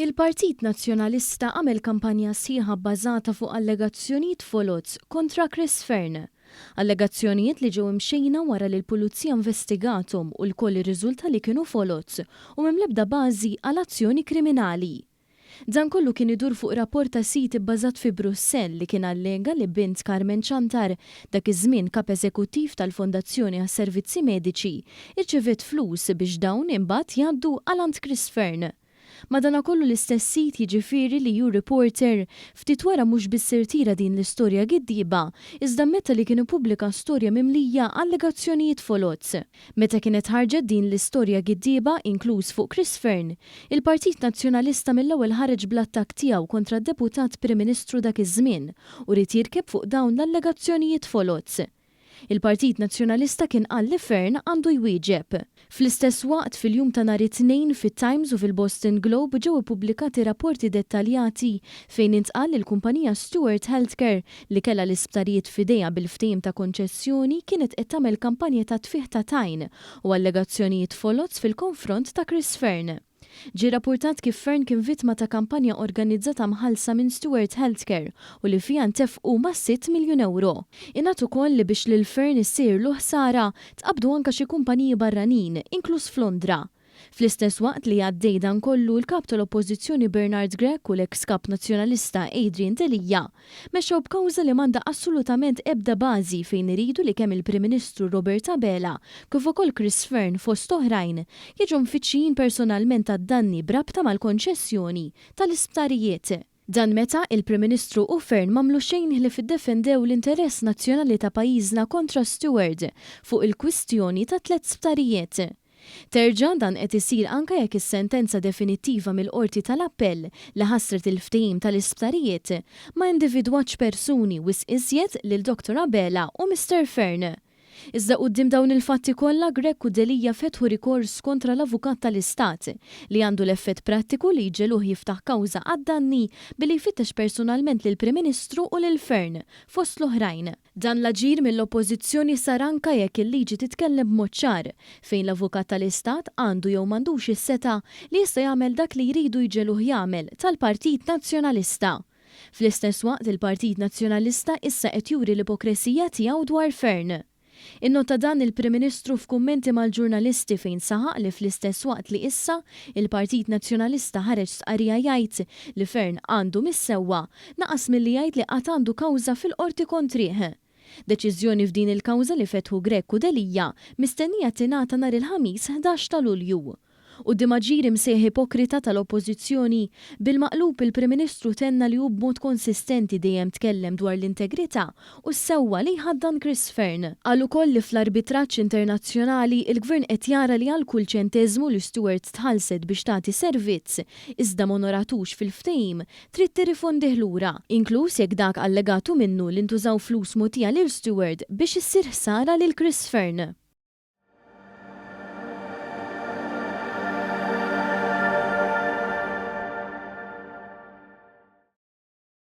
Il-Partit Nazzjonalista għamel kampanja sħiħa bbażata fuq allegazzjonijiet foloz kontra Chris Fearne. Allegazzjonijiet li ġew imxejna wara li l-Pulizija investigathom u lkoll irriżulta li kienu foloz u m'hemm l-ebda bażi għal azzjoni kriminali. Dan kollu kien idur fuq rapport ta' sit ibbażat fi Brussell li kien allega li bint Carmen Ciantar, dak iż-żmien Kap Eżekuttiv tal-Fondazzjoni għas-Servizzi Mediċi, irċeviet flus biex dawn imbagħad jgħaddu għal għand Chris Fearne. Madanakollu l-istess sit jiġifieri l-EU Reporter ftit wara mhux biss irtira din l-istorja giddieba iżda ammetta li kien ippubblika storja mimlija allegazzjonijiet foloz. Meta kienet ħarġet din l-istorja giddieba inkluż fuq Chris Fearne, il-Partit Nazzjonalista mill-ewwel ħareġ bl-attakk tiegħu kontra d-Deputat Prim Ministru dak iż-żmien u ried jirkeb fuq dawn l-allegazzjonijiet foloz. Il-Partit Nazzjonalista kien qal li Fearne għandu jwieġeb. Fl-istess waqt, fil-jum ta' nhar it-Tnejn, fit-Times u fil-Boston Globe ġew ippubblikati rapporti dettaljati fejn intqal li l-kumpanija Steward Healthcare, li kellha l-isptarijiet f'idejha bil-ftehim ta' konċessjoni, kienet qed tagħmel kampanja ta' tfigħ ta' tajn u allegazzjonijiet foloz fil-konfront ta' Chris Fearne. Ġie rappurtat kif Fearne kien vittma ta' kampanja organizzata mħallsa minn Steward Healthcare u li fiha ntefqu mas-sitt miljun ewro. Ingħad ukoll li biex lil Fearne issirlu ħsara, tqabbdu anke xi kumpaniji barranin, inkluż f'Londra. Fl-istess waqt li għaddej dan kollu, l-Kap tal-Oppożizzjoni Bernard Grech u l-eks Kap Nazzjonalista Adrian Delia mexxew b'kawża li m'għandha assolutament ebda bażi fejn iridu li kemm il-Prim Ministru Robert Abela kif ukoll Chris Fearne fost oħrajn jiġu mfittxijin personalment għad-danni b'rabta mal-konċessjoni tal-isptarijiet. Dan meta il-Prim Ministru u Fearne m'għamlu xejn ħlief iddefendew l-interess nazzjonali ta' pajjiżna kontra Steward fuq il-kwistjoni tat-tlett sptarijiet. Terġa', dan qed isir anke jekk is-sentenza definittiva mill-Qorti tal-Appell li ħassret il-ftehim tal-isptarijiet ma individwatx persuni wisq iżjed lil Dottor Abela u Mister Fearne. Iżda quddiem dawn il-fatti kollha Grech u Delia fetħu rikors kontra l-Avukat tal-Istat li għandu l-effett prattiku li jġegħluh jiftaħ kawża għad-danni billi jfittex personalment lill-Prim Ministru u lil Fearne, fost l-oħrajn. Dan l-aġir mill-Oppożizzjoni sar anka jekk il-liġi titkellem b'mod ċar, fejn l-Avukat tal-Istat għandu jew m'għandux is-setgħa li jista' jagħmel dak li jridu jġegħluh jagħmel tal-Partit Nazzjonalista. Fl-istess waqt il-Partit Nazzjonalista issa qed juri l-ipokresija tiegħu dwar Fearne. Innota dan il-Prim Ministru f'kummenti mal-ġurnalisti fejn saħaq li fl-istess waqt li issa il-Partit Nazzjonalista ħareġ stqarrija jgħid li Fearne għandu mis-sewwa, naqas milli jgħid li għad għandu kawża fil-Qorti kontrih. Deċiżjoni f'din il-kawża li fetħu Grech u Delia mistennija tingħata nhar il-Ħamis 11 ta' Lulju. Quddiem aġir imsejjaħ ipokrita tal-Oppożizzjoni, bil-maqlub il-Prim Ministru tenna li hu b'mod konsistenti dejjem tkellem dwar l-integrità u s-sewwa li jħaddan Chris Fearne. Qal ukoll li fl-arbitraġġ internazzjonali il-Gvern qed jara li għal kull ċenteżmu li Steward tħallset biex tagħti servizz iżda m'onoratux fil-ftehim trid tirrifondih lura, inkluż jekk dak allegat hu minnu li ntużaw flus mogħtija lil Steward biex issir ħsara lil Chris Fearne.